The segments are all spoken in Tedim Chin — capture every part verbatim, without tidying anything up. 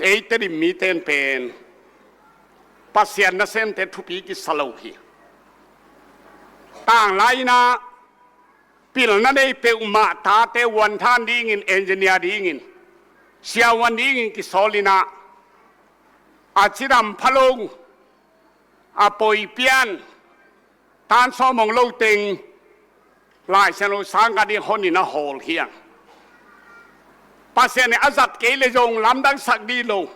Ei Tedim mite in pen Pasian nasemte thupi kisa lo hi. Tanglai-in ah pilna nei peuhmah tate uan than dingin, engineer dingin, siavuan dingin kisawl-in ah, a cidam pha lo, a poi pian, tan sawm hong lo teng Laisiangtho sangkah ding hon-in a hawl hi hang. Pasian in a zat kei leh zong lamdangsak ding lo.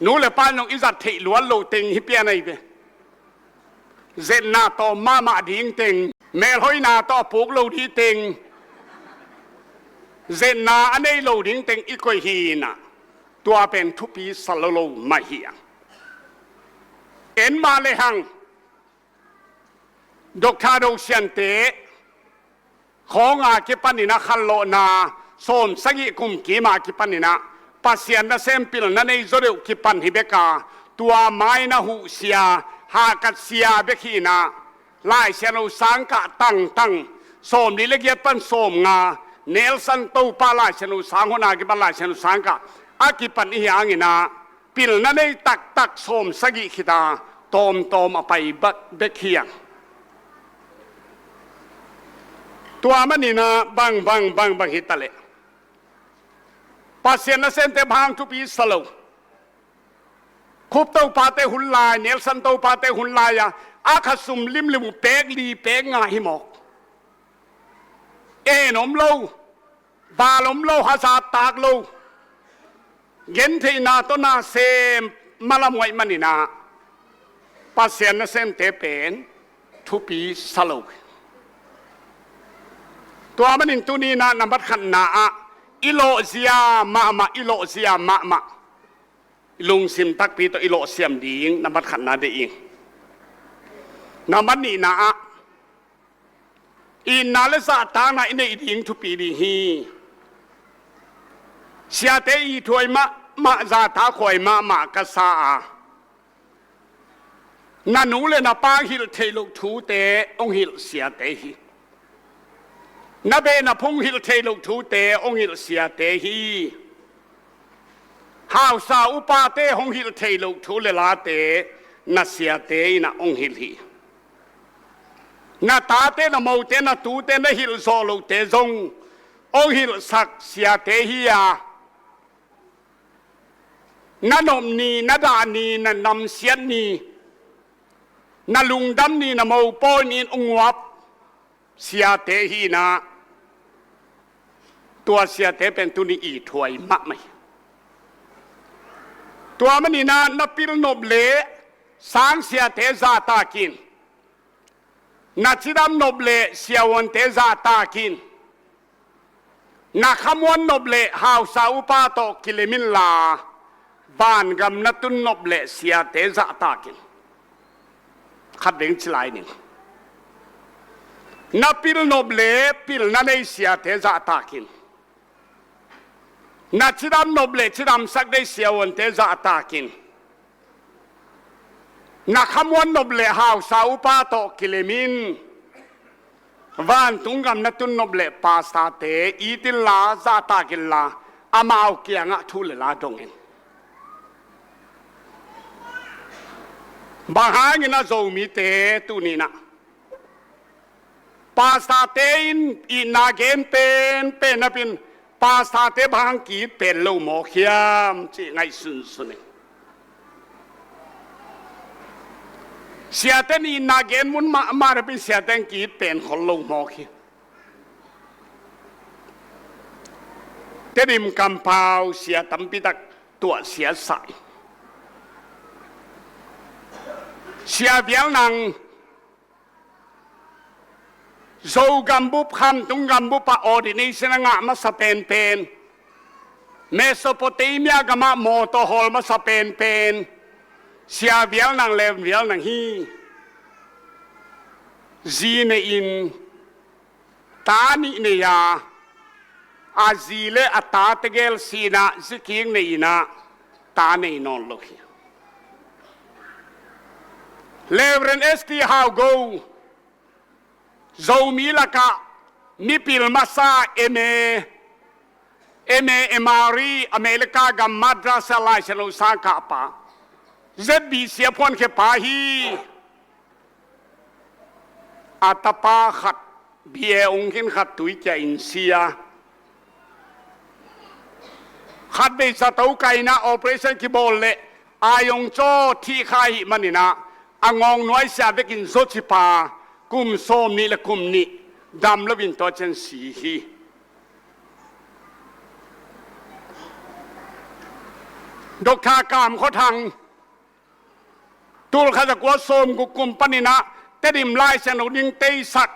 Nu le pa in zong i zat theih luat loh teng hi pian ahi ve. Zetna tawm mahmah ding teng, melhoihna tawh a puk lo ding teng, zetna a nei lo ding teng i koih hi-in ah, tua pen thupi sa lo lo mah hi hang. En mah lehang Doctor Do Siante khawng a kipanin ah, khanlawhna sawmsagih kum kim a kipanin ah, Pasian nasem pilna nei zaw deuh kipan hi bek a, tua mai-in ah huhsia, hahkatsia bek hi-in ah, Laisiangtho sangkah tangtang, sawmli le giat pan sawmnga, Nelson Topa Laisiangtho sang hon a kipan Laisiangtho sangkah a kipan i hi hangin ah, pilna nei taktak sawmsagih khit a tawmtawm a pai bek hi hang. Tua manin ah bang bang bang bang hi ta leh, Pasian nasemte bang hang thupi sa lo? Khup Topate hun lai, Nelson Topate hun lai-a, a kha sum limlim uh pek li pek nga hi mawk. En om lo, val om lo, hazat tak lo, gentheihna tawh na sem malam ngaih manin ah, Pasian nasemte pen thupi sa lo. Tua manin tuni-in ah nambat khatna ah, i lawhzia mahmah, i lawhzia mahmah. Lungsim takpi tawh i lawhsiam ding nambat khatna deih ing. Nambat nihna ah, itna le zahtakna i neih ding thupi ding hi. Siate ithuai mahmah, zahtakhuai mahmah ka sa a, na nu le na pa hong hilh theih loh thute hong hilh siate hi. Na beh na phung hong hilh theih loh thute hong hilh siate hi. Hausa upate hong hilh theih loh thu le late na siate in ah hong hilh hi. Na tate, na mote, na tute na hilh zawh lohte zong hong hilhsak siate hi a, na nop ni, na dah ni, na namsiat ni, na lungdam ni, na mopawi ni-in hong uap siate hi-in ah, tua siate pen tuni ithuai mahmah hi. Tua manin ah na pilnop leh sang siate zahtak in, na cidam nop leh siavuante zahtak in, na khamuan nop leh hausa upa tawh kilem inla, vangam na tun nop leh siate zahtak in. Khat veng ci lai ning. Na pilnop leh pilna nei siate zahtak in, na cidam nop leh cidamsak ding siavuante zahtak in, na khamuan nop leh hausa upa tawh kilem in. Vantung gam na tun nop leh pastorte it inla, zahtak inla, amau kiangah thu le la dong in. Bang hangin ah Zomite tuni-in ah pastorte in itna gen penpen napi-in, pastorte bang hang ki-it pen lo mawk hiam cih ngaihsunsun ing. Siate in itna gen mun mahmah napi-in siate in ki-it pen khol lo mawk hi. Tedim kampau sia tampi tak tuahsia sa hi. Sia Vial Nang, Zo gambup, Khamtung gambup ah ordination a ngah masa penpen, Mesopotamia gamah mawtaw hawl masa penpen Sia Vial Nang, Lem Vial Nang hi. Zi nei-in, ta nih nei a, a zi le a tate gel si-in ah zikik nei-in ah ta nei nawn lo hi. Reverend S T Hau Go, Zomi lakah mipil masa M A, M A M R E, America gam Madras a Lai Siangtho sang kah pa, Z B C a phuankhia pa hi. A tapa khat B A ong khin, khat tuikia in si a, khat vei zato kaina operation kibawl leh ai ong caw thih kha ahih manin ah, a ngawng nuaisiah vekin zawci pa, kum sawm nih le kum nih dam loin tua ciang si hi. Doctor Kam Khua Thang, tul khat za kua sawm guk kum panin ah Tedim Lai Siangtho ding teisak,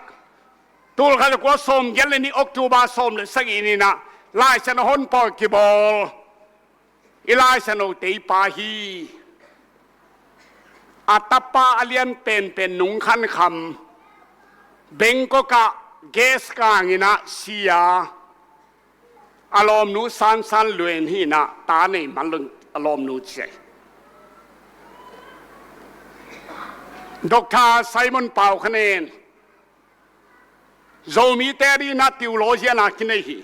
tul khat za kua sawm giat le nih October sawm le sagih ni-in ah Lai Siangtho honpawl kibawl, i Lai Siangtho tei pa hi. A tapa a lian penpen Nung Khan Kham, Bangkok ah gas kangin ah si a, a lawmnu San San Luen hi-in ah ta nei man lo-in a lawmnu ciah hi. Doctor Simon Pau Khan En, Zomite adingin ah theologian a kinei hi.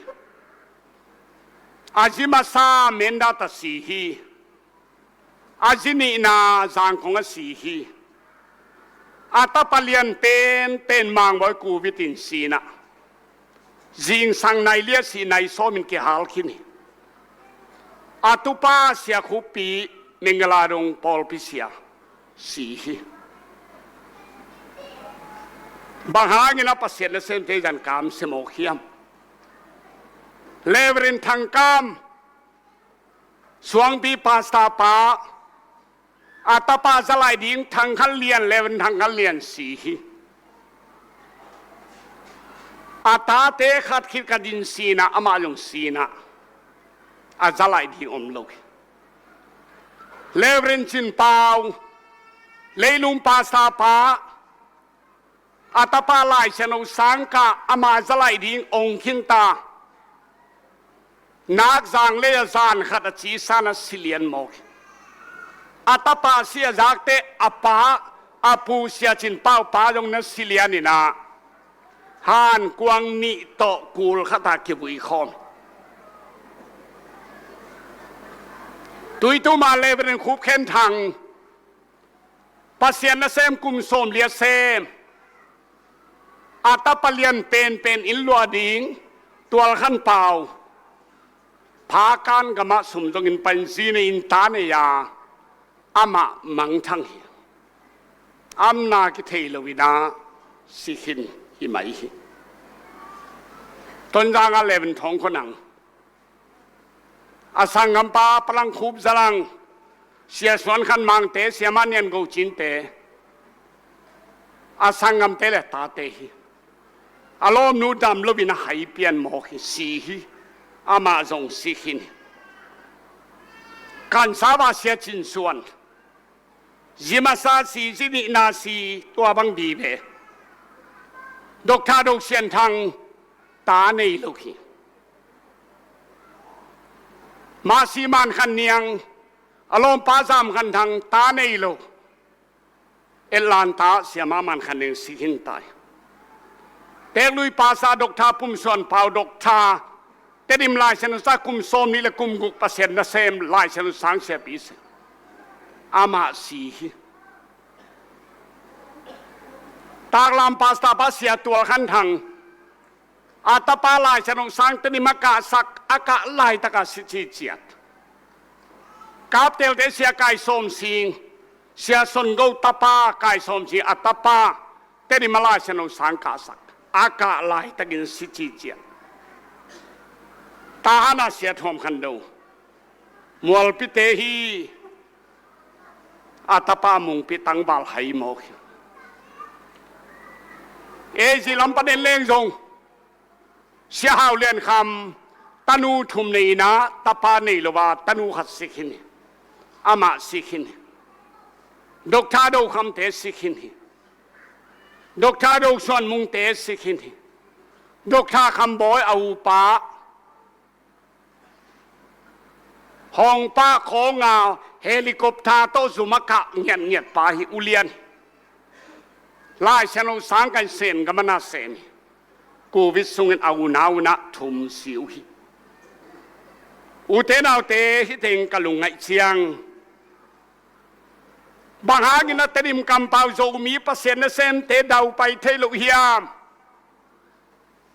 A zi masa Mindat ah si hi. A zi nihna Zangkong ah si hi. A tapa lian penpen Mang Bawi Covid in si-in ah, zingsang nai li a sih nai sawmin kihal khin hi. A tupa Sia Khup Pi, Mingala dong pawlpi sia, si hi. Bang hangin ah Pasian nasemte zan kamsia mawk hiam? Reverend Thang Kam, Suangpi pastor pa, a tapa zalaih ding Thang Khan Lian, Reverend Thang Khan Lian si hi. A tate khat khit khat in si-in ah, amah zong si-in ah, a zalaih ding om lo hi. Reverend Cin Pau, Leilung pastor pa, a tapa Lai Siangtho sang kah, ama zalaih ding ong khin ta. Nakzang lei ah zan khat a ci sa-in ah si lian mawk hi. A tapa si a zak teh a pa, a pu Sia Cin Pau pa zong na si lian in ah, hankuang nih tawh kul khat ah kivui khawm. Tuitum ah Reverend Khup Khen Thang, Pasian nasem kum sawmli a sem, a tapa lian penpen inn luah ding Tual Khan Pau, Phakan gamah sum zongin pai-in zi nei-in ta nei a, amah mangthang hi. Amna kithei lo-in ah si khin hi mai hi. Tonzang ah Reverend Thawng Khua Nang, a sanggampa Pa Lang Khup Za Lang, Sia Suan Khan Mangte, Sia Ma Nian Go Cinte, a sanggamte le tate hi. A lawmnu dam loin a hai pian mawk hi, si hi. Amah zong si khin hi. Kansava Sia Cin Suan, zi masa si, zi nihna si, tua bang vive. Doctor Do Sian Thang, ta nei lo hi. Masi Man Khan Niang, a lawmpa Zam Khan Thang, ta nei lo. Atlanta Sia Ma Man Khan Niang si khin ta hi. Teeklui pastor Doctor Pum Suan Pau, Doctor, Tedim Lai Siangtho sang kum sawmnih le kum guk Pasian nasem Lai Siangtho sang siapi si, amah si hi. Taklam pastor pa Sia Tual Khan Thang, a tapa Lai Siangtho sang Tedim a kahsak, a kah laitak ah si ciciat. Kaptelte Sia Kai Sawm Sing, Sia Son Go tapa Kai Sawm Sing, a tapa Tedim a Lai Siangtho sang kahsak, a kah laitakin si ciciat. Tahan ah Sia Thawm Khan Do, Mualpite hi. A tapa Mungpi tangval hai mawk hi. Ei zi lam panin leng zong Sia Hau Lian Kham, tanu thum nei-in ah tapa nei lo a, tanu khat si khin hi. Amah si khin hi. Doctor Do Khamte si khin hi. Doctor Do Suan Mungte si khin hi. Doctor Kham Bawi a upa, Hawngpa khawng a helicopter tawh zum a kah ngiatngiat pa hi, ulian hi. Lai Siangtho sang kan sem gam ah na sem hi. Covid sungin a unau in ah thum si uh hi. Ute naute, hih teng ka lungngaih ciang, bang hangin a Tedim kampau Zomi Pasian nasemte daupai thei lo hiam?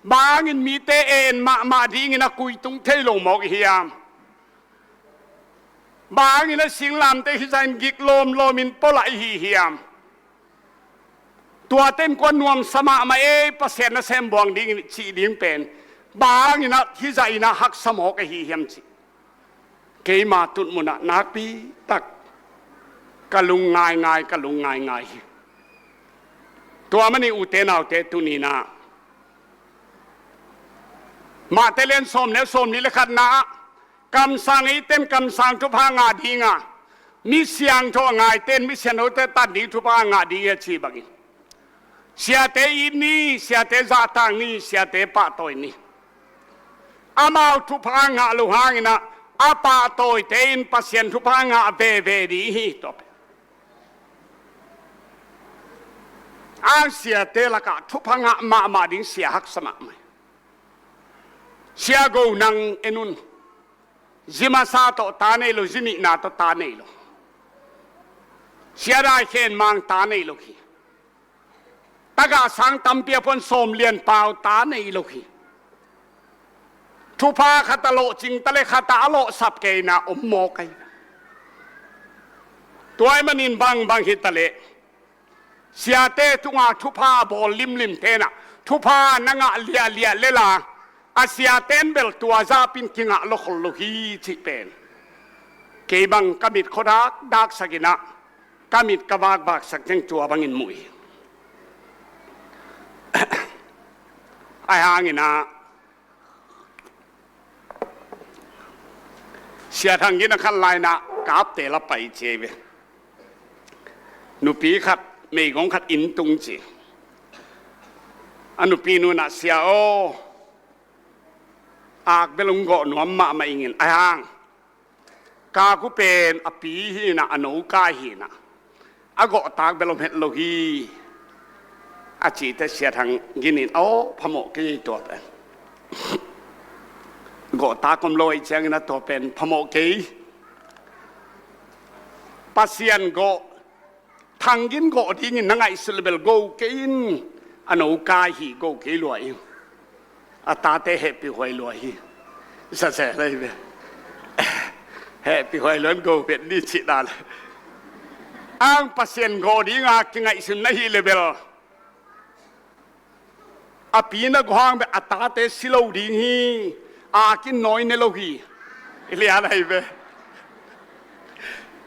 Bang hangin mite en mahmah dingin a kuitung thei lo mawk hiam? Bang hangin a singlamteh hizah in gik lawmlawmin pua lah i hi hiam? Tuate in kua nuamsa mahmah ei, Pasian nasem buang dingin cih ding pen bang hangin a hizah in a haksa mawk ahi hiam cih keima tutmunah nakpi tak ka lung ngaingai, ka lung ngaingai hi. Tua manin ute naute, tuni-in ah Mate lian sawm neu sawmnih le khatna ah, kamsang eite in kamsang thupha ngah ding a, mi siangtho a ngaite in mi siangthote tan ding thupha ngah ding hi, a ci bangin, siate it ni, siate zahtak ni, siate pahtawi ni. Amau thupha ngah loh hangin ah, a pahtawite in Pasian thupha ngah veve ding hi. Tua pen ang siate lakah thupha ngah mahmah ding sia haksa mahmah hi. Sia Go, nang en un. Zi masa tawh ta nei lo, zi nihna tawh ta nei lo. Sia Dai Khen Mang ta nei lo hi. Tagah sang tampi a phuan Sawm Lian Pau ta nei lo hi. Thupha khat a lawhcing ta leh khat ah a lawhsap kei in ah om mawk ahi. Tua ahih manin bangbang hi ta leh, siate tungah thupha a bawl limlimte in ah, thupha na ngah liahliah lel a, a siate in bel tua zah pen kingah lawkhol lo hi cih pen kei bang ka mit khuadakdak sak in ah, ka mit ka vakvak sak ciang tua bangin mu hi. Ahi hangin ah, Sia Thang Gin a khan lai-in ah Kaptel ah pai ci hi ve. Nupi khat, meigong khat inn tung ci. A nupi nu in ah, "Sia aw, ak bel hong gawh nuam mahmah ing in, ahi hang kak uh pen a pi hi in ah, a no kai hi in ah, a gawhtak bel om het lo hi," a cih teh Sia Thang Gin in, "Aw, phamawh kei, tua pen gawhtak om lo ahih ciangin ah tua pen phamawh kei. Pasian gawh, Thang Gin gawh dingin na ngaihsut leh bel go kei in, a no kai hi, go kei lua in. A tate hehpihhuai lua hi." Sa se lai ve. Hehpihhuai lua in go vet ni cih dan. Ang Pasian gawh dinga kingaihsun na hih leh bel, a pi na gawh hang bel a tate si lo ding hi. Ak in nawi ne lo hi. I lian ahi ve.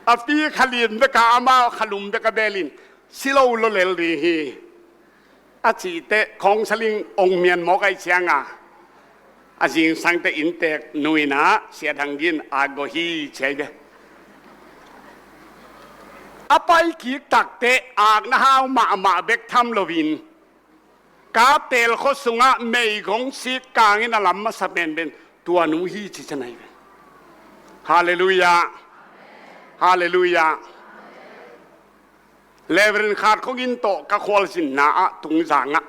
A pi kha lin bek a, amau kha lum bek a bel in si lo lua lel ding hi, a cih teh counselling ong mian mawk ahih ciangin, a zingsang teh innteek nu in ah Sia Thang Gin ak gawh hi ci hi ve. A pai kik tak teh ak na hau mahmah bek tham loin, Kaptel khua sungah meigong sik kangin a lam masa penpen tua nu hi ci cian ahi ve. Halleluiah. Halleluiah. Reverend Khat Khua Gin tawh ka khualzinna ah Tungzang ah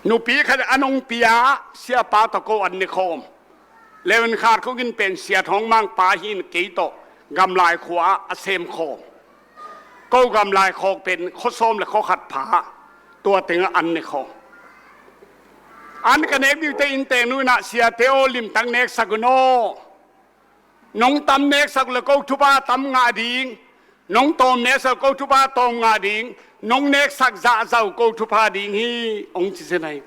nupi khat a nong pia, siapa tawh ko an ne khawm. Reverend Khat Khua Gin pen Sia Thawng Mang pa hi in, kei tawh Gamlai khua ah a sem khawm. Ko Gamlai khawk pen khua sawm le khua khat pha, tua tengah an ne khawm. An ka nek ding teh innteek nu in ah, "Siate aw, limtak neksak un aw. Nong tam neksak uh leh ko thupha tam ngah ding, nong tawm neksak uh leh ko thupha tawm ngah ding, nong neksak zahzah uh ko thupha ding hi," hong ci zen ahi.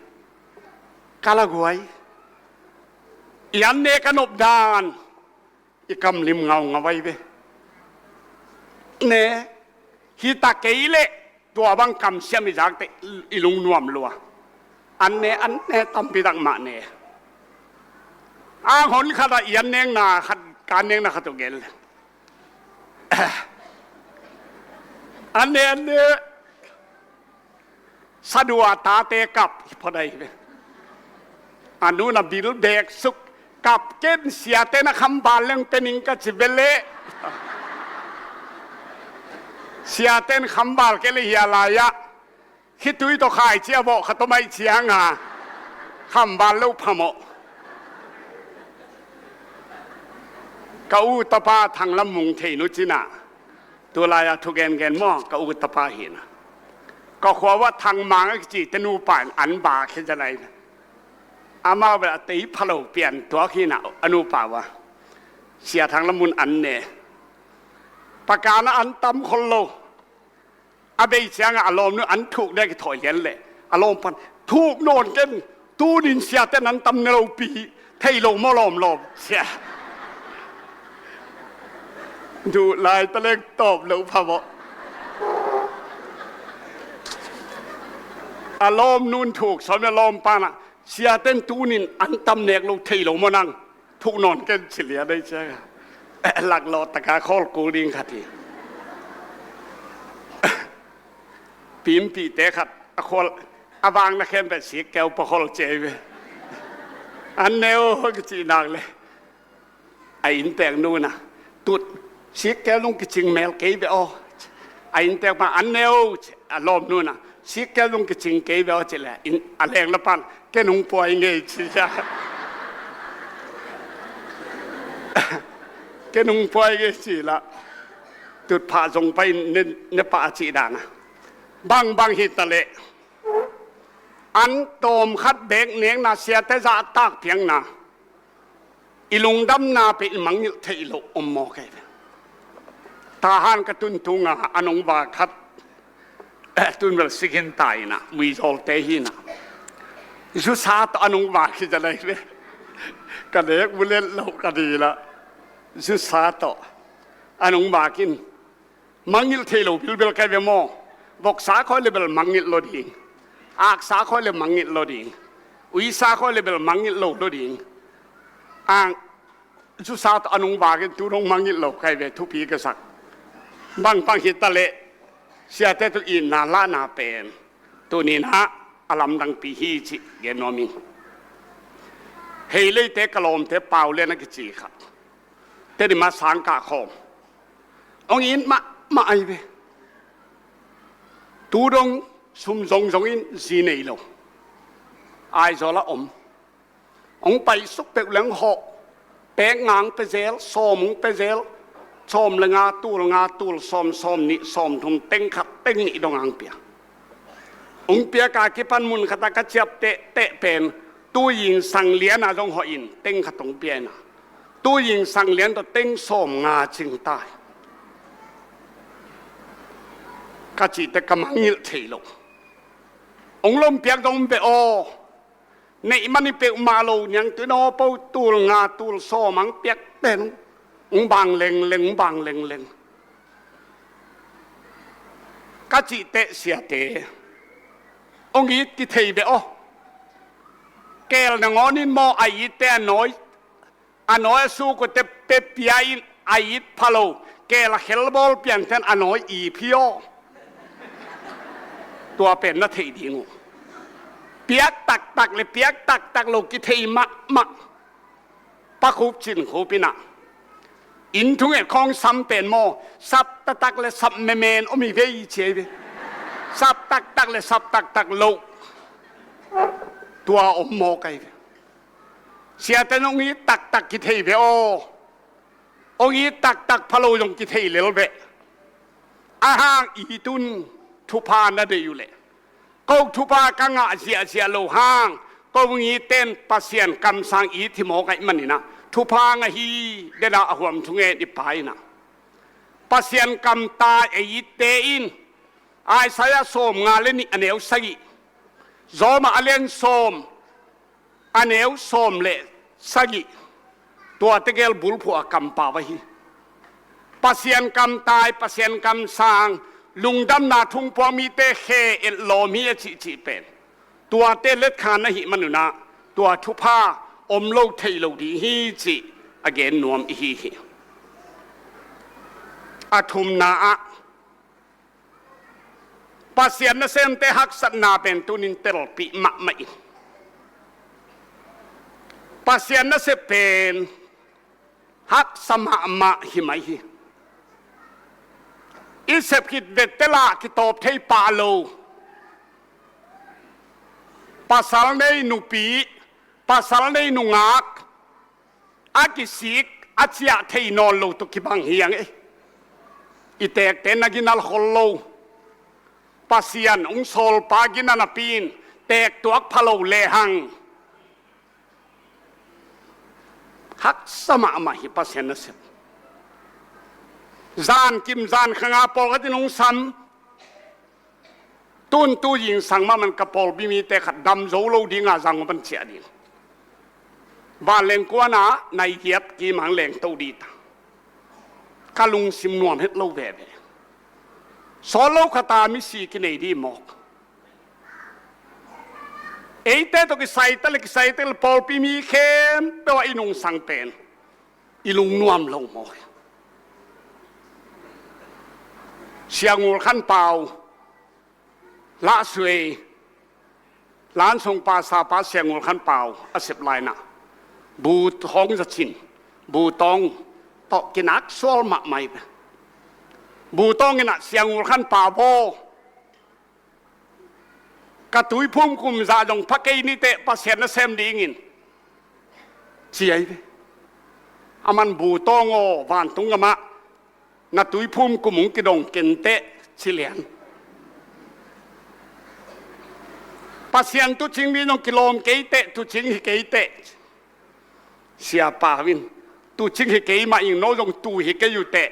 Ka laguai. I an nek a nop dan, i kam lim ngaungau ahi ve. Ne, hi ta kei leh tua bang kamsiam i zak teh i lungnuam lua. An ne, an ne, tampi tak mah ne. Ang hon khat ah i an nekna khat, ka an nekna khat uh gel. An ne, an ne. Sadua tate kap hi phot ahi ve. A nu in a bil bek suk, "Kap ken, siate na kham val leng pe ning," ka ci ve leh. Siate in kham val kei leh hia lai-ah khitui tawh khaici a vawh khat om ahih ciangin kham val lo phamawh. Ka u tapa Thang Lam Mung thei nu cin ah, tu lai-a thu gengen maw, ka u tapa hi na. Ka khua uah Thang Mang a kici te nupa in an ba khia za lai na. Amau bel a tei pha lo pian tuak hi na, a nupa uah Sia Thang Lam Mung an ne. Pakan ah an tam khol lo. A bei ciangah a lawmnu an thuk dek i thawi lian leh a lawm pan, "Thuk nawn ken, tunin siate nan tam ne lopi, thei lo maw lawmlawm?" Sia. Duh lai ta leng tawp lo pha maw. A lawmnu in thuk sawm a lawm pan ah, "Siate in tunin an tam nek lo, thei lo maw nang? Thuk nawn ken," ci lian ei ciang a, laklawh taka khawl kul ding khat hi. Pimpihte khat a khawl, a vang na khem vet sikkeu pakhawl cia hi ve. "An ne o," kici nak le a innteknu in ah, "Tut, sikkeu nung kicing mel kei ve aw." A inntek pan, "An ne o," a lawmnu in ah, "Sikkeu nung kicing kei ve aw," ci le a lengla pan, "Ken hong puai ngei," ci cia. "Ken hong puai ngei," ci la. Tutphah zong pai ne, ne pah a cih dan a. Bangbang hi ta leh, an tawm khat beek nekna, siate zahtak piakna, i lungdamna pen i mangngilh theih loh om mawk ei ve. Tahan ka tun tunga an hong va khat, tun bel sikin tai na, muizawlte hi na. Zusa tawh an hong va khit a lai ve. Ka nek mulet loh ka dil a. Zusa tawh an hong va kin. Mangngilh thei lo bilbel kai ve maw. Voksa khoi le bel mangngilh lo ding. Aksa khoi le mangngilh lo ding. Uisa khoi le bel mangngilh lo lo ding. Ang zusa tawh a nung vak in tu dong mangngilh lo kai ve, thupi ka sak. Bangbang hi ta leh siate tawh itna lahna pen tuni-in ah a lamdangpi hi cih gen nuam ing. Hei leite ka lawmte pau lian a kici khat. Tedim ah sang kah khawm. Hong it mahmah ahi ve. Tu dong sum zongzong in zi nei lo. Aizawl ah om. Hong paisuk peuh leng hawh. Pek nga hong pia zel, sawm hong pia zel. Sawm le nga, tul nga, tul sawm, sawm nih, sawm thum, teng khat, teng nih dong hong pia. Hong piak a kipan mun khat ah ka ciap tehteh pen, tu-in sang lian ah zong hawh in, teng khat hong pia in ah, tu-in sang lian tawh teng sawm nga cing ta hi. Ka cihte ka mangngilh thei lo. Hong lom piak zong om ve aw. Neih man hi peuhmah lo, niangtui naw po, tul nga, tul sawm hong piak pen hong bang lengleng, hong bang lengleng. Ka cih teh siate, hong it kithei ve aw. Keel nangawn in maw, a itte a nawi, a nawi a suk uh teh pia in, a it pha lo, keel a khelbawl pianten a nawi ip hi aw. Tua pen na theih ding uh. Piak taktak le piak taktak lo kithei mahmah. Pa Khup Cin Khup in ah, inn thunget khawng sam pen maw, sap taktak le sap memen om hi ve, ci hi ve. Sap taktak le sap taktak lo. Tua om mawk ahi ve. Siate in hong it taktak kithei ve aw. Hong it taktak pha lo zong kithei lel ve. A hang it un, thupha na deih uh leh. Ko thupha ka ngah ziahziah lo hang, ko hong itte in Pasian kamsang it hi mawk ahih manin ah, thupha ngah hi, dena a huam thungen i Pa in ah. Pasian kamtai a itte in, Isaiah sawm nga le nih a neu sagih, Rom ah a lian sawm, a neu sawm le sagih, tuate gel bulphuh a kampau ahi. Pasian kamtai, Pasian kamsang, lungdamna thungpuak mite khe etlawm hi a cihcih pen, tuate letkhan ahih manun ah, tua thupha om lo thei lo ding hi cih a gen nuam ihi hi. A thumna ah, Pasian nasemte haksatna pen tunin telpih mahmah in. Pasian nasep pen haksa mahmah hi mai hi. I sep khit vete lah kitawp thei pah lo. Pasal nei nupi, pasal nei nungak, a kisik, a ciah thei nawn lo tawh kibang hi hang e. I teekte na gina khol lo. Pasian hong sawlpa gina napi in teektuak pha lo lehang haksa mahmah hi Pasian nasep. Zan kim zan khanga pawlkhat in hong sam. Tun tu zingsang mahmah in ka pawlpi mite khat dam zo lo dinga zang hong pan ciah ding. Vanleng kuanah nai giat kimang lengto dih ta. Ka lungsim nuam het lo veve. Sawt lo khata misi kinei dih mawk. Eite tawh kisai ta le kisai ta le pawlpi mi khempeuh ah i nungsang pen i lungnuam lo maw? Sia Ngul Khan Pau, Lahsuai, Lansong pasa pa Sia Ngul Khan Pau a sep lainah bu hong zacin, bu tawng tawh kinak sual mahmah hi ve. Bu tawng inah Sia Ngul Khan Pau aw, ka tuiphum kum zah zong pha kei niteh Pasian nasem dingin ci ahi ve. Aman bu tawng aw, vantung gamah na tuiphum kum hong kidong kenteh ci lian. Pasian tuucing ding zong kilawm keiteh, tuucing hi keiteh. Siapa in tuucing hi kei mah ing, no zong tuu hi kei uh teh.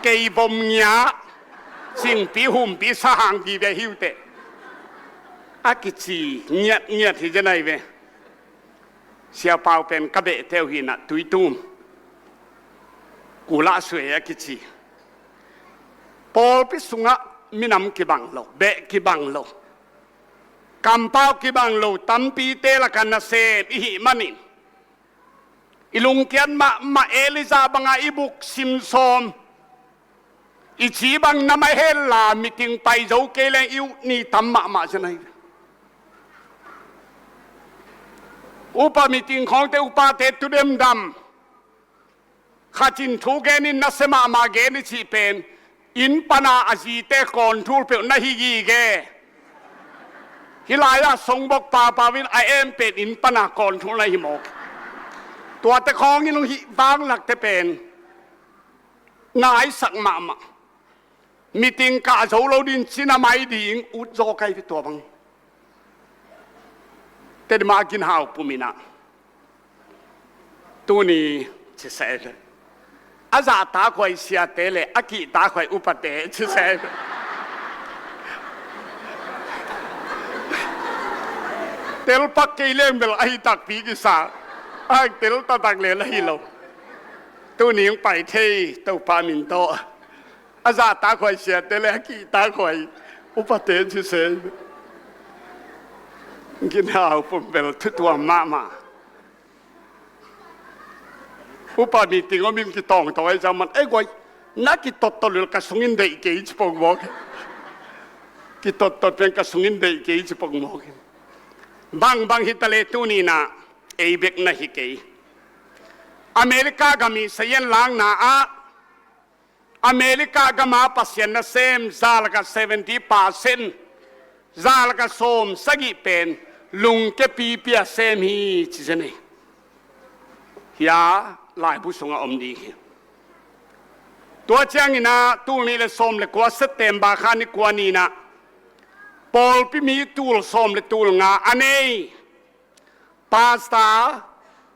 Kei vom ngia, cingpi humpi sahang vive hi uh teh, a kici ngiatngiat hi zen ahi ve. Siapa uh pen ka behte uh hinah tuitum, Kulah Suai a kici. Pawlpi sungah minam kibang lo, beh kibang lo, kampau kibang lo tampite lakah nasem i hih manin i lungkiat mahmah Elijah banga i buk simsawm i ci bang na mah hella meeting pai zo kei leng i uh ni tam mahmah zen ahi. Upa meeting khawngte upate tudemdam, khat in thu genin nasia mahmah gen i cih pen, inn pana a zite kawnthul peuh na hi gige. Hih lai-ah songbok papa in a em pen inn pana kawnthul na hi mawk. Tuate khawngin hong hih vanglakte pen ngaisak mahmah. Meeting kah zo lo din cina mai ding ut zaw kai ve tua bang. Tedima a ginhau pum inah tuni ci seh ve. A zahtakhuai siate le a kihtakhuai upate ci seh ve. Telpak kei leng bel ahi takpi kisa. A tel taktak le la hi lo. Tuni hong pai thei Topa min tawh. A zahtakhuai siate le a kihtakhuai upate ci seh. Ginhau pum bel thutuam mahmah. Upa meeting om in kitawngtawng ahi zah man, ei guai, na kitottot lel ka sungin deih kei ci pong mawk. Kitottot pen ka sungin deih kei ci pong mawk. Bangbang hi ta le tuni inah ei bek na hi kei. America gam i sayan lakna ah America gama Pasian nasem za lakah seventy percent, za lakah sawm sagih pen lungke pipi a sem hi ci zen hi. Hia laibu sungah om ding hi. Tua cianginah tul nih le sawm le kua September kha ni kua ni inah pawlpi mi tul sawm le tul nga a nei Pastor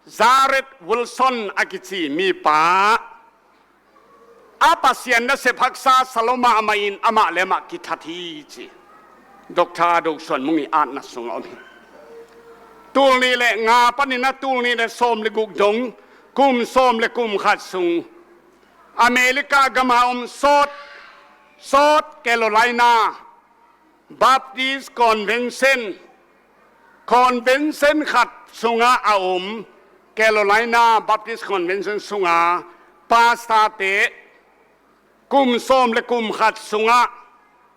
Jared Wilson a kici mipa a Pasian nasep haksa sa lo mahmah in amah le amah kithat hi ci. Doctor Dosuan Mung i atna sungah om hi. Tul nih le nga panin a tul nih le sawm le guk dong kum sawm le kum khat sung America gama om South, South Carolina Baptist Convention, convention khat sungah a om, Carolina Baptist Convention sungah pastorte kum sawm le kum khat sungah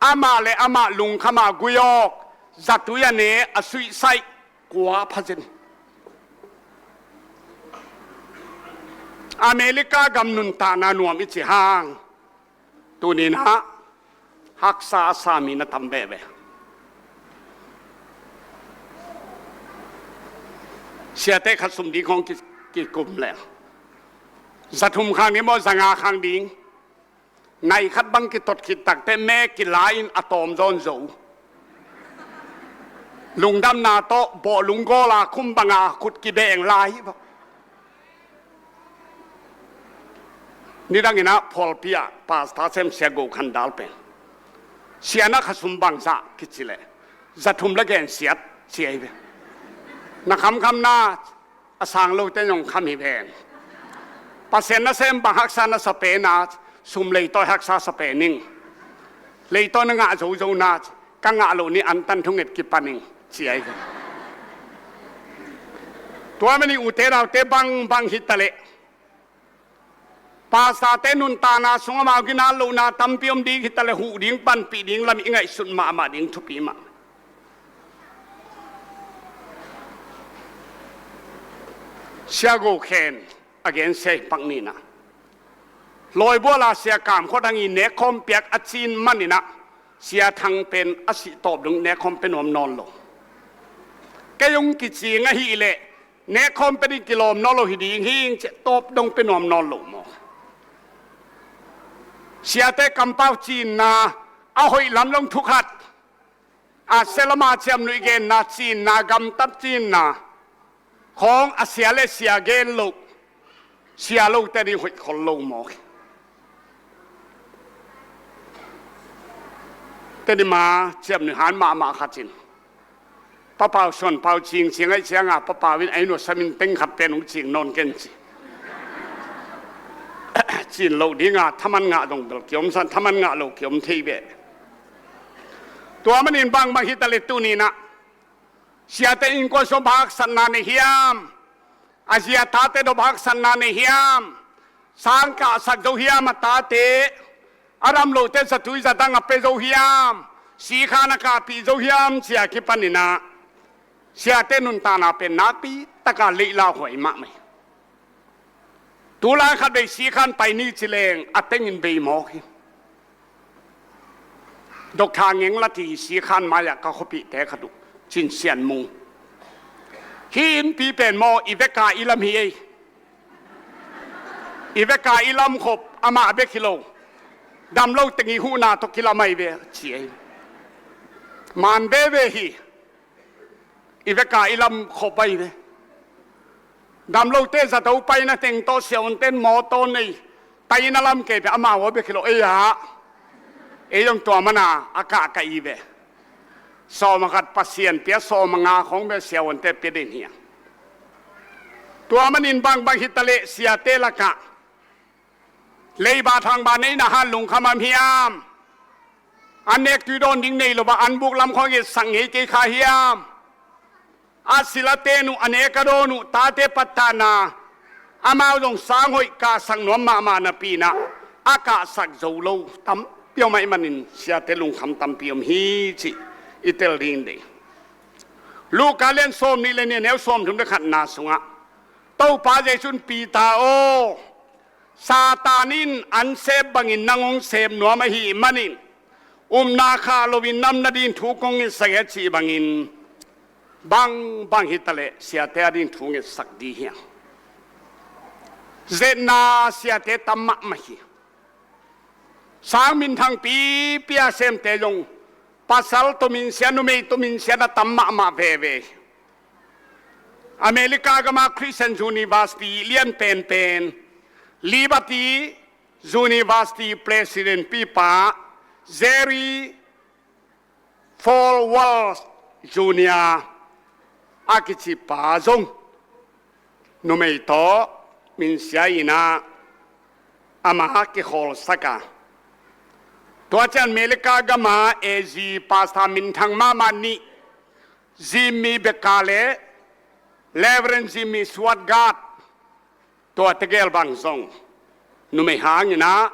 amah le amah lungkham a gui awk, zatui a ne a suicide kua pha zen. America gam nuntakna nuam i ci hang, tuni inah haksa a sa mi na tam veve. Siate khat sum ding khawng ki, kikum le Za thum khang ding maw, za nga khang ding? Nai khat bang kitot khit takteh me kila in a tawm zawn zo. Lungdamna tawh bawh lunggawl a khum banga khut kibeng lai hi bawk. Nidang in ah pawlpi ah pastor sem Sia Go Khan Dal pen, "Sia, na khasum bangzah?" kici leh, "Za thum le gen siat," ci ahi ve. "Na khamkham na, a sang lote zong kham hi ven. Pasian nasem bang haksa na sa pen a, sum leitawi haksa sa pen ing. Leitawi na ngah zozo na, ka ngah loh ni antan thunget kipan ing," ci ahi ve. Tua manin ute naute, bangbang hitaleh, pastorte nuntakna sung amau ginat lohna tampi om ding hitaleh, huh ding, panpih ding lam i ngaihsut mahmah ding thupi mah. Sia Go Khan a gen sia i pak ni in ah, Lawibual a Sia Kam Khua Thang i nekkhawm piak a cin manin ah, Sia Thang pen a sih tawp dong nekkhawm pia nuam nawn lo. Kei hong kicing ahih leh nekkhawm pia ding kilawm nawn lo hi ding hi ing, ci a tawp dong pia nuam nawn lo maw. Siate kampau cinna, a hoih lam zong thu khat, a sia lam a ciamnuih genna, cinna, gamtat cinna khawng a sia le sia gen loh, sia lote ding hoih khol lo maw. Tedim a ciamnuih han mahmah khat in, "Pa Pau, Suan Pau, cing ci ngaih ciang a, Pa Pau in a inn uh a sam in teng khat pen hong cing nawn ken," ci. Cin loh ding a thaman ngah dong bel kiom sa, thaman ngah lo kiom thei ve. Tua manin bangbang hitaleh tuni in ah, siate innkuan sung bang haksatna nei hiam? A zi a tate dong bang haksatna nei hiam? Sang kahsak zo hiam a tate? A dam lote zatui zadang a pia zo hiam? Sikhan a kahpih zo hiam? Ci a kipan in ah, siate nuntakna pen nakpi taka leih lauhuai mahmah hi. Tulai khat vei sikhan pai ni ci leng a tengin bei mawk hi. Doctor Ngeng Lati sikhan mai-ah ka khuapihte khat uh, Cin Sian Mung. Hih innpi pen maw, i vek a i lam hi ei. I vek a i lam khop amah bek hi lo. Dam lo teng i huhna tawh kilam ahi ve, ci ei. Man veve hi. I vek a i lam khop ahi ve. Dam lote zato paina teng tawh siavuante'n mawtaw nei, taina lam kei pen amau a bek hi lo, ei ah. Ei zong tua mana a kahkah i ve. Sawm a khat Pasian pia, sawm a nga khawng bel siavuante pia den hi a. Tua manin bangbang hitaleh siate lakah leiba thangba neihna han lungkham hiam? An nek tui dawn ding nei lo a, an buk lam khawng etsak ngei kei kha hiam? A sil a ten uh, a nek a dawn uh, tate pattahna, amau zong sang hoih kahsak nuam mahmah napi in ah, a kahsak zo lo tampi om ahih manin siate lungkham tampi om hi cih i tel ding deih. Luka lian sawmnih le nih, a neu sawmthum le khatna sungah Topa Jesuh in, Peter aw, Satan in an sep bangin nang hong sep nuam ahih manin, upna khah loin na om nading thu kong ngetsak hi a, cih bangin, bangbang hitaleh siate ading thu ngetsak ding hi hang. Zetna siate tam mahmah hi. Sang minthang pipi a semte zong, pasal tawh minsia, numei tawh minsia na tam mahmah veve hi. America gama Christian University lian penpen, Liberty University President pipa Jerry Falwell Junior a kici pa zong numei tawh minsia in ah amah kikhawlsak a. Tua ciang America gama A G pastor minthang mahmah nih, Jimmy Bakker le Reverend Jimmy Swaggart, tua tegel bang zong numei hangin ah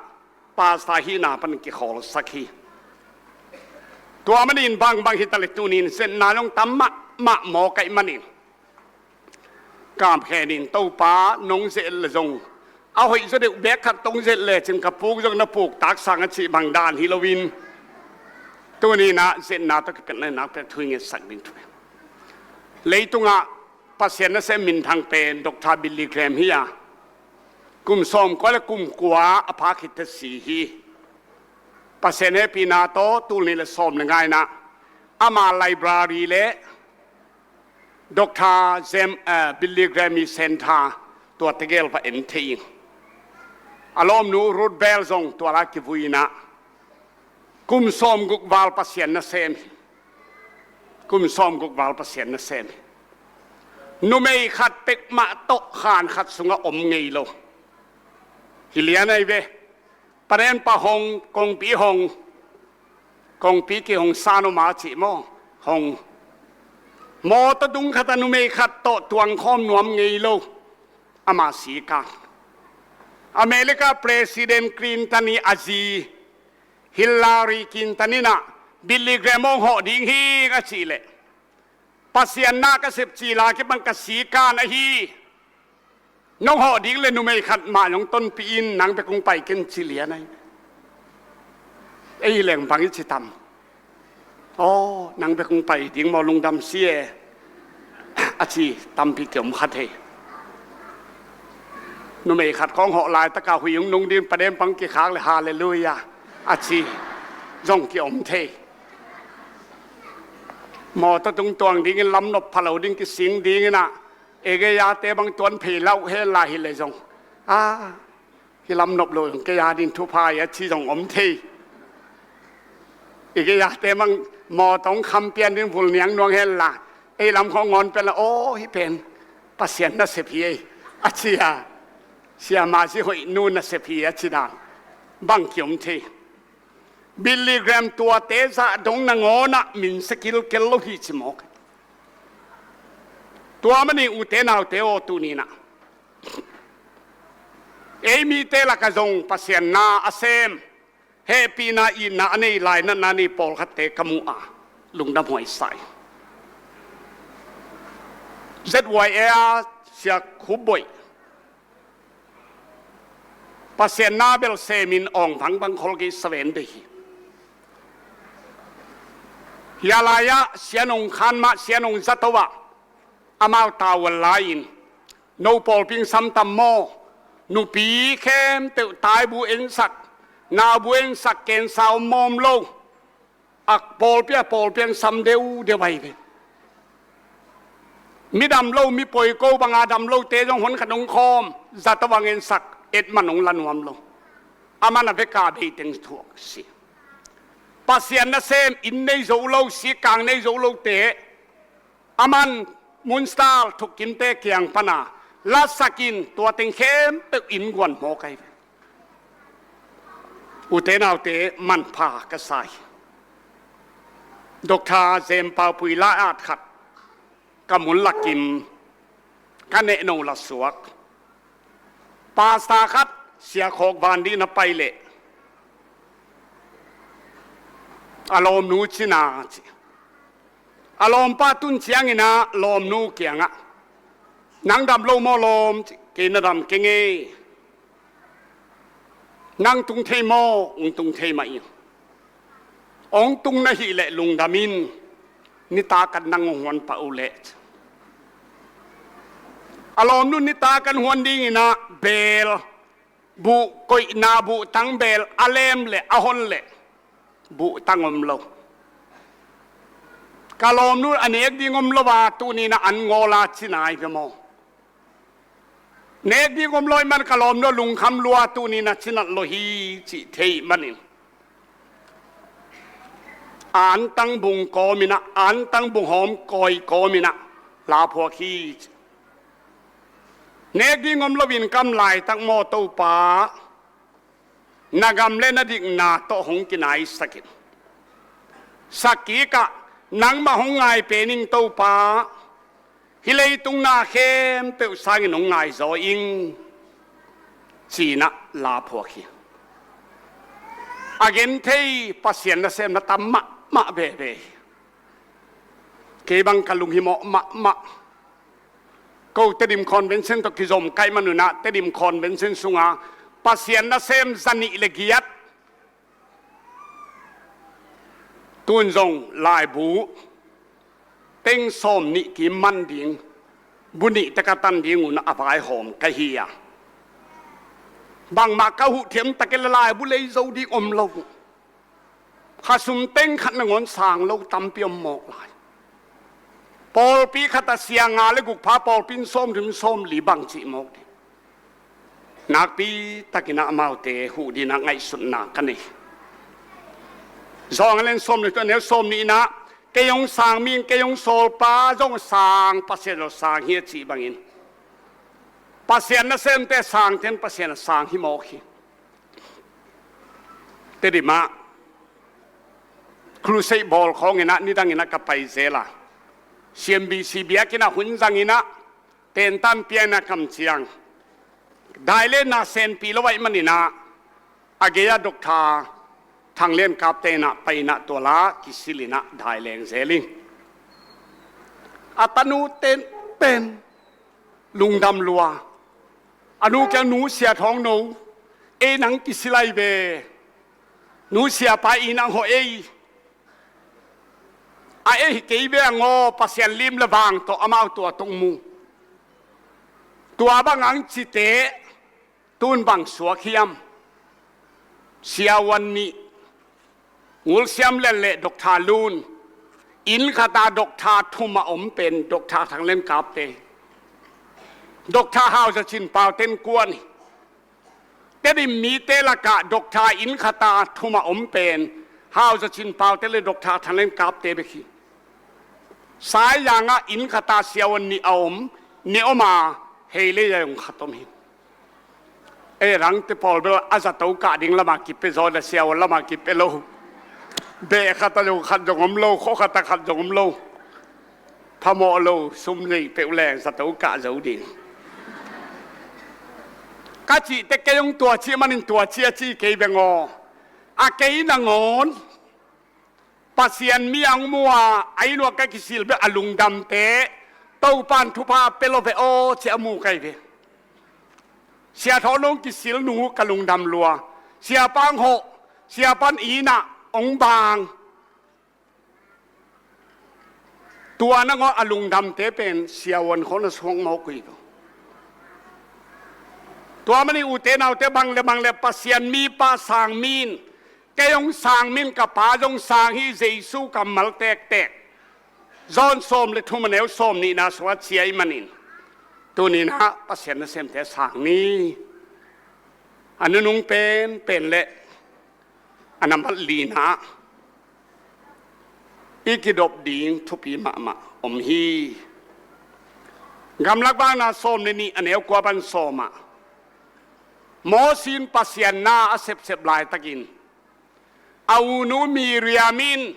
pastor hihna pan kikhawlsak hi. Tua manin bangbang hitaleh tuni in zetna zong tam mahmah mawk ahih manin, Kam Khen in, Topa nong zet leh zong a hoih zaw deuh bek khat tong zet lecin ka puk zong na puk taksang a cih bang dan hi loin, tuni in ah zetna tawh kipelh na hi nak pen thu i ngetsak ding thu hi. Leitungah Pasian nasem minthang pen Doctor Billy Graham hi a, Kum sawmkua le kum kua a pha khit teh si hi. Pasian hehpihna tawh tul nih le sawm le nga-in ah ama library le Doctor James, eh, Billy Graham i center tua tegel va en thei ing. A lawmnu Ruth Bell zong tua la kivui-in ah kum sawmguk val Pasian nasem hi. Kum sawmguk val Pasian nasem hi. Numei khat pek mah tawh khan khat sungah om ngei lo. Hi lian ahi ve. Paden pa hong, kongpi hong, kongpi kihong san om a cih maw, hong. Mawtaw dung khat a numei khat tawh tuangkhawm nuam ngei lo. Ama si kang. America President Clinton i a zi Hillary Clinton in ah Billy Graham hong hawh ding hi a cih leh, Pasian na ka sep ci la kibang ka si kan ahi. Nong hawh ding le numei khat mah nong tonpih in, nang bek hong pai ken ci lian ahi. Ei leng bang i ci tam? Aw, nang bek hong pai ding maw, lungdam si e, a ci tampi kiom kha thei. Numei khat khawng hawh laitak a hui hong nung ding, paden pang kikhak le halleluiah a ci zong kiom thei. Mawtaw tung tuang dingin lamnop pha lo ding kising dingin ah, ei gei-ate bang tuan phei lo hen la hi le zong, a, hi lamnop lo zong kei a ding thupha hi a ci zong om thei. Ei gei-ate bang mawtaw hong kham pian ding vul niang nuang hen la, ei lam khawng ngawn pian la, aw, hih pen Pasian nasep hi ei a ci a, siamah zi hoih nu nasep hi a ci dan bang kiom thei. Billy Graham tuate zah dong nangawn ah min sia kilkel lo hi ci mawk. Tua manin ute naute aw, tuni-in ah ei mite lakah zong Pasian na a sem, hehpihna itna a nei, lainatna a nei pawlkhatte ka mu a, lungdam huai sa ing. Z Y A a Sia Khup Boih, Pasian na bel semin awng vangbang khol kei Seventh Day hi. Hia lai-ah Sia Nong Khan mah, Sia Nong Za To ah amau tavuan lai-in, no pawlpi in sam tam maw? Nupi khempeuh taibu ensak, naubu ensak, kensa om maw, om lo? A pawlpi a pawlpi in sam deuhdeuh ahi ve. Mi dam lo, mi poiko banga dam lote zong hon khat hong khawm, Za To bang ensak, et man hong la nuam lo. Aman a veka bei teng thuak si. Pasian nasem, inn nei zo lo, sikkang nei zo lote aman Moonstar thukkimte kiang pana lasakin tua teng khempeuh innkuan mawk ahi ve. Ute naute, manpha ka sa hi. Doctor Jem Pau Pui la-at khat ka mun lakim ka nehno la suak. Pastor khat Sia Khawk Van dih na pai leh a lawmnu cina ci. A lawmpa tun ciangin ah lawmnu kiangah, nang dam lo maw lawm? Ci. Kei na dam keng e. Nang tung thei maw? Ong tung thei mah ing. Ong tung na hih leh lungdam in, nitak an nang ong huan pah uh leh. A lawmnu nitak an huan dingin ah beel buh, koihna buhtang beel a lem leh a hon leh buhtang om lo. Ka lawmnu a nek ding om lo a, tuni-in ah an ngawl a cina hi ve maw? Nek ding om lo ahih man ka lawmnu a lungkham lua, tuni-in ah cinat lo hi cih thei manin, antang bung kawmin ah, antang bung hawm kawi kawmin ah la phuak hi. Nek ding om loin kam laitak maw, Topa, na gam le na dikna tawh hong kinaisak in. Sak kikah, nangmah hong ngai pen ing Topa, hih leitung na khempeuh sangin hong ngai zaw ing, ci-in ah la phuak hi. A genthei Pasian nasem na tam mahmah veve hi. Kei bang ka lunghimawh mahmah. Ko Tedim Convention tawh kizom ka hih manun ah, Tedim Convention sunga Pasian nasem za nih le giat, tun zong laibu teng sawm nih kim man ding, bu nih tek a tan ding un a vaihawm ka hi a. Bangmah ka huh thiam tak i la laibu lei zo ding om lo. Khasum teng khat nangawn sang lo tampi om mawk lai. Pawlpi khat ah sia nga le guk pha, pawlpi in sawmthum sawmli bang cih mawk ding. Nakpi takin ah amaute huh dingin ah ngaihsutna ka nei. Johan a lian sawmnih, a neu sawmnihna ah, kei hong sang mi in kei hong sawlpa zong sang, Pasian zong sang hi a cih bangin, Pasian nasemte sangte in Pasian a sang hi mawk hi. Tedim ah crusade bawl khawngin ah nidangin ah ka pai zel a, C M B C biakinn ah hun zangin ah tentan piakna kam ciang, dailenna senpi lo ahih manin ah, a gei-ah Doctor Thang Lian Kapte in ah pai in ah tua la kisil in ah daileng zel in, a tanu ten pen lungdam lua. A nu kiang, "Nu Sia Thawng No, ei nang kisil lai ve. Nu Siapa i nang hawh ei. A ei hi kei ve ang aw, Pasian lim le vang tawh amau tua tawh mu. Tua bang ang cite, tun bang suak hiam?" Siavuan nih, Ngul Siam Lian le Doctor Lun, inn khat ah Doctor thum a om pen Doctor Thang Lian Kapte, Doctor Hau Za Cin Pau ten kuan hi. Tedim mite lakah Doctor inn khat ah thum a om pen Hau Za Cin Paute le Doctor Thang Lian Kapte bek hi. Saizang ah inn khat ah siavuan nih a om, nih om a, hei le zai hong khat om hi. Ei, rangte pawl bel a zato kah ding lamah kipia zaw, na siavuan lamah kipia lo. Beh khat ah zong khat zong om lo, khua khat ah khat zong om lo. Phamawh lo, sum nei peuh leng zato kah zo ding. Ka cih teh kei hong tua cih manin tua ci a ci kei beng aw. A kei nangawn Pasian mi a hong mu a, a inn uah ka kisil bek a lungdamte, Topa'n thupha pia lo ve aw, ci a mu kai ve. Sia Thawng No hong kisil nung uh ka lungdam lua. Siapa hong hawh, Siapa in inn ah hong bang. Tua nangawn a lungdamte pen siavuan khawng na suak mawk uh hi. Tua manin ute naute, bang le bang le Pasian mipa sang mi in, kei hong sang mi in ka Pa zong sang hi, Jesu kammal tektek. John sawm le thum a neu sawmnihna sungah ciah ahih manin, tuni-in ah Pasian nasemte sang ni. A nunung penpen le a nambat lina ah i kidop ding thupi mahmah om hi. Gamlak Vakna sawm le nih a neu kua pan sawm ah, Mosi in Pasian na a sepsep laitakin a u nu Miriam in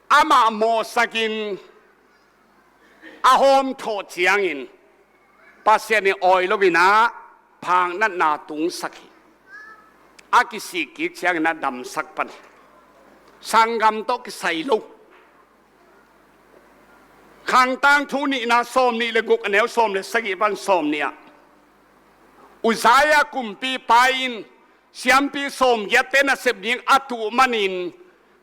amah mawhsakin a hawm thawh ciangin Pasian in awi lo-in ah phaknatna tungsak hi. A kisik kik ciangin a damsak pan hi. Sanggam tawh kisai lo. Khang Tangthu nihna sawm nih le guk a neu sawm le sagih pan sawm nih ah, Uzziah kumpipa in siampi sawmgiatte nasep ding a tuh manin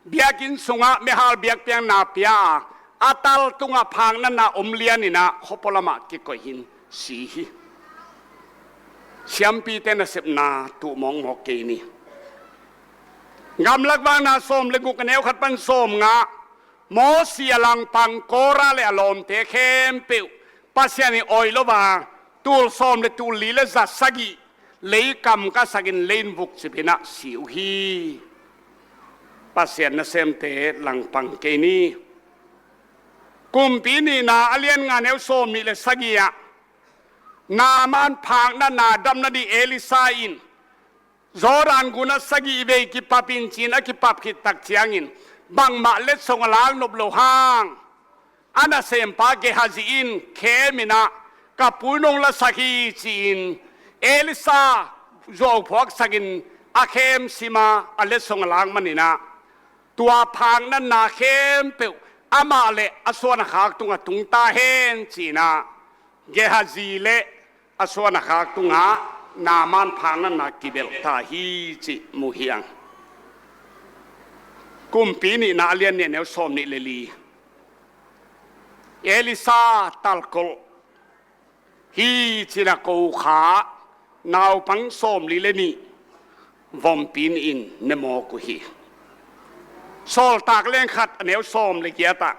biakinn sungah meihal biakpiakna pia a, a tal tungah phaknatna om lianin ah khuapua lamah kikoih in si hi. Siampite nasepna tuh mawkmawk kei ni. Gamlak Vakna sawm le guk a neu khat pan sawmnga, Mosi a langpang Kora le a lawmte khempeuh Pasian in awi lo a, tul sawm le tul li le za sagih lei kam kasakin lei in vukcip in ah si uh hi. Pasian nasemte langpang kei ni. Kumpi nihna a lian nga neu sawm nih le sagih ah, Naaman phaknatna dam nading Elisha in Jordan gun ah sagih vei kipap in ci-in a kipap khit tak ciangin bangmah letsong a lak nop loh hang a nasempa Gehazi in khem in ah, "Ka pu in hong lasak hi," ci-in Elisha zuau phuaksakin a khem sim a, a letsong a lak manin ah, "Tua phaknatna khempeuh amah le a suan a khak tungah tung ta hen," ci-in ah Gehazi le a suan a khak tungah Naaman phaknatna kibelh ta hi cih mu hi hang. Kumpi nihna a lian nih a neu sawm nih le li, Elisha talkolh hi ci-in a ko kha naupang sawmli le nih vompi nihin ne mawk uh hi. Sawltak leng khat a neu sawm le giat ah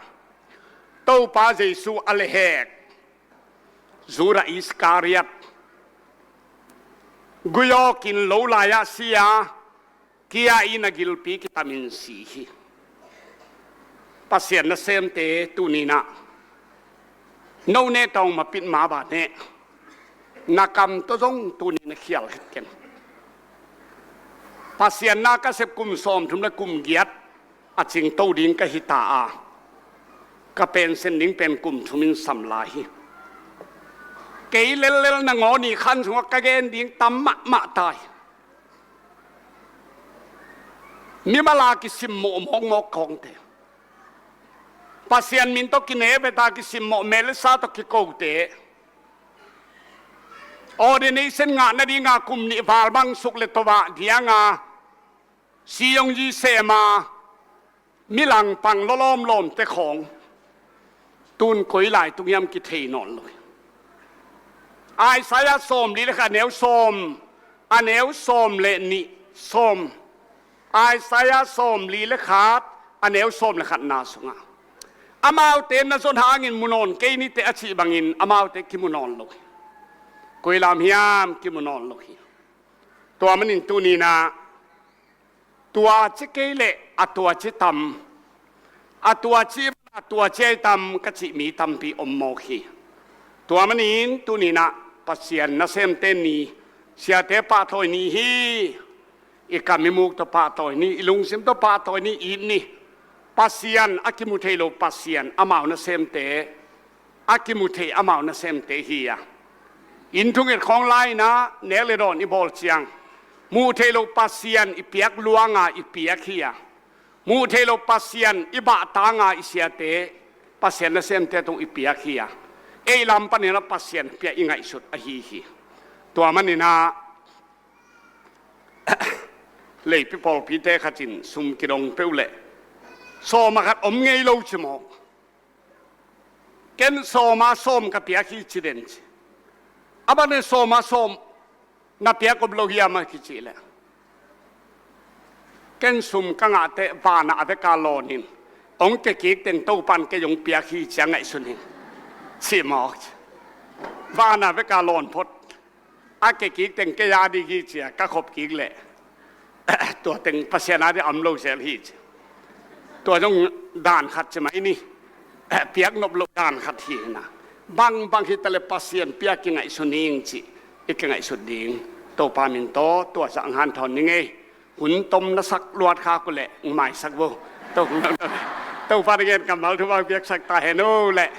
Topa Jesu a lehhek Judah Iskariot guiawkin lo lai-ah si a, kia-in a gilpi kitamin si hi. Pasian nasemte tuni-in ah no ne tawng mapit ma ba ne, na kam tawh zong tuni-in a khial het ken. Pasian na ka sep kum sawmthum le kum giat a cingto ding ka hi ta a, ka pension ding pen kum thum in sam lai hi. Kei lellel nangawn i khan sungah ka gen ding tam mahmah ta hi. Mimal a kisimmawh mawkmawk khawngte, Pasian min tawh kine veta kisimmawh, mel le sa tawh kikote, ordination ngah nadinga kum nih val bang suk le tovah dianga siyongyi sema, milangpang lawlawmlawmte khawng tun koi lai tung hiam kithei nawn lo hi. Isaiah sawmli le khat a neu sawm, a neu sawm le nih, sawm. Isaiah sawmli le khat a neu sawm le khatna sungah, amaute na zon hangin mu nawn kei ni teh a cih bangin amaute kimu nawn lo hi. Koi lam hiam kimu nawn lo hi. Tua manin tuni-in ah tua ci kei leh a tua ci tam, a tua ci, a tua ci ai tam ka cih mi tampi om mawk hi. Tua manin tuni-in ah Pasian nasemte ni, siate pahtawi ni hi. I kam i muk tawh pahtawi ni, i lungsim tawh pahtawi ni, it ni. Pasian a kimu thei lo Pasian, amau nasemte, a kimu thei amau nasemte hi a. Inn thunget khawng lai-in ah nek le dawn i bawl ciang, muh theih loh Pasian i piak luanga i piak hi a, muh theih loh Pasian i bahtanga i siate, Pasian nasemte tung i piak hi a, ei lam panin ah Pasian pia i ngaihsut ahi hi. Tua manin ah leipi pawlpite khat in sum kidong peuh leh sawm a khat om ngei lo ci mawk. Ken sawm a sawm ka piak hi ci den ci. A bang ne sawm a sawm na piak om lo hiam a kici leh, ken sum ka ngah teh van ah a vek a lawn in hong kekik teng Topan kei hong piak hi ci a ngaihsun hi ci mawk ci. Van ah a vek a lawn phot a kekik teng kei a ding hi ci a ka khop kik leh tua teng Pasian a ding a om lo zel hi ci. Tua zong dan khat ci mai ni. Piak nop loh dan khat hi na. Bangbang hi ta leh Pasian pia kingaihsun ing ci i kingaihsut ding. Topa min tawh tua zah hanthawn ning ei. Hun tom na sak luat khak uh leh maisak vo. Topa na gen kammal thu bang piaksak ta hen uh leh.